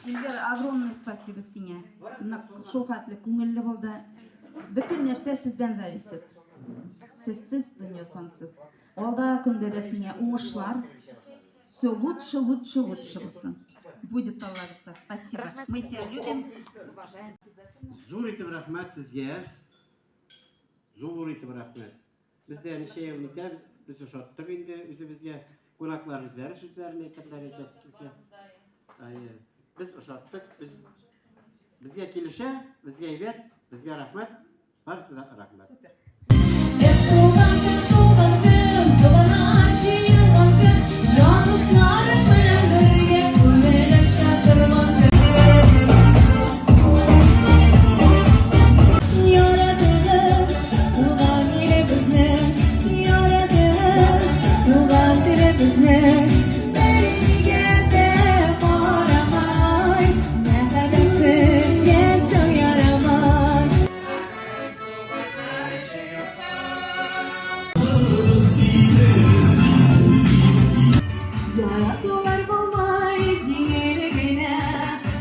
Эльвира, огромное спасибо сиңа. Шул хәтле күңелле булды. Бөтен нәрсә сездән зависит. Сезсез дөнья сансыз. Алда көндә дә сиңа уңышлар. Все лучше, лучше, лучше булсын. Будет, Алла бирса. Спасибо. Мы тебя любим, уважаем. Зур итеп рәхмәт сезгә. Зур итеп рәхмәт. Без дә ничә ел нитә, без ошаттык инде үзебезгә. Кунаклар үзләре сүзләрен әйтерләр әйтәсе килсә. Әйе. Без ошаттык, без безгә килешә, безгә әйбәт, безгә рәхмәт. Барысы да рәхмәт. Супер. Яратулар булмай җиңел генә,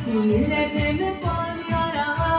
Күңелләрне пар яралар.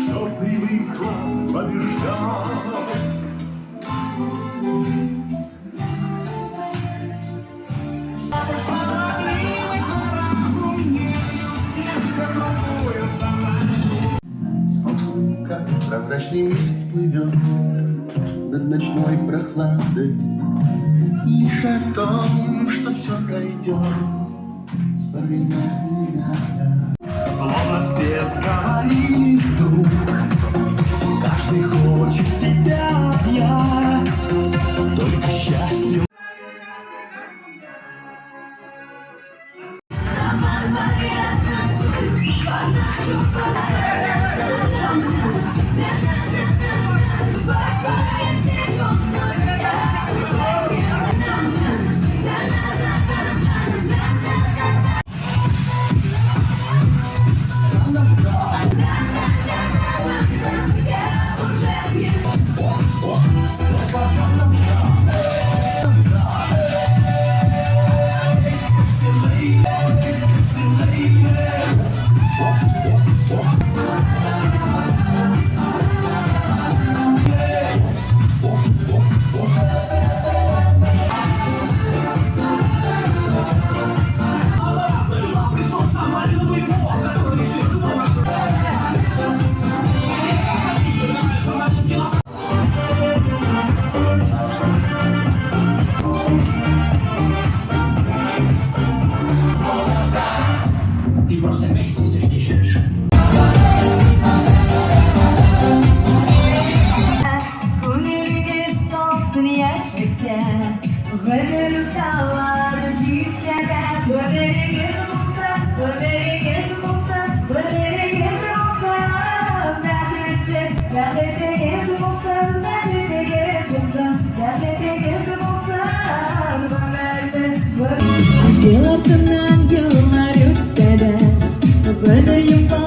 Что привыкла побеждать. Как прозрачный месяц плывет над ночной прохладой, Лишь о том, что все пройдет, вспоминать не надо. Словно все сговорились вдруг, каждый хочет тебя обнять, только счастье. Ты просто Месси среди женщин. Күңелегез калсын яшьлектә, Гомер таллары җитсә дә, Гомерегез булса, гомерегез булса, Гомерегез булсын, бәхетле, бәхетегез булсын, бәхетегез булсын, бәхетегез булсын, гомерле, Ел артыннан еллар үтсә дә, Гомер юкка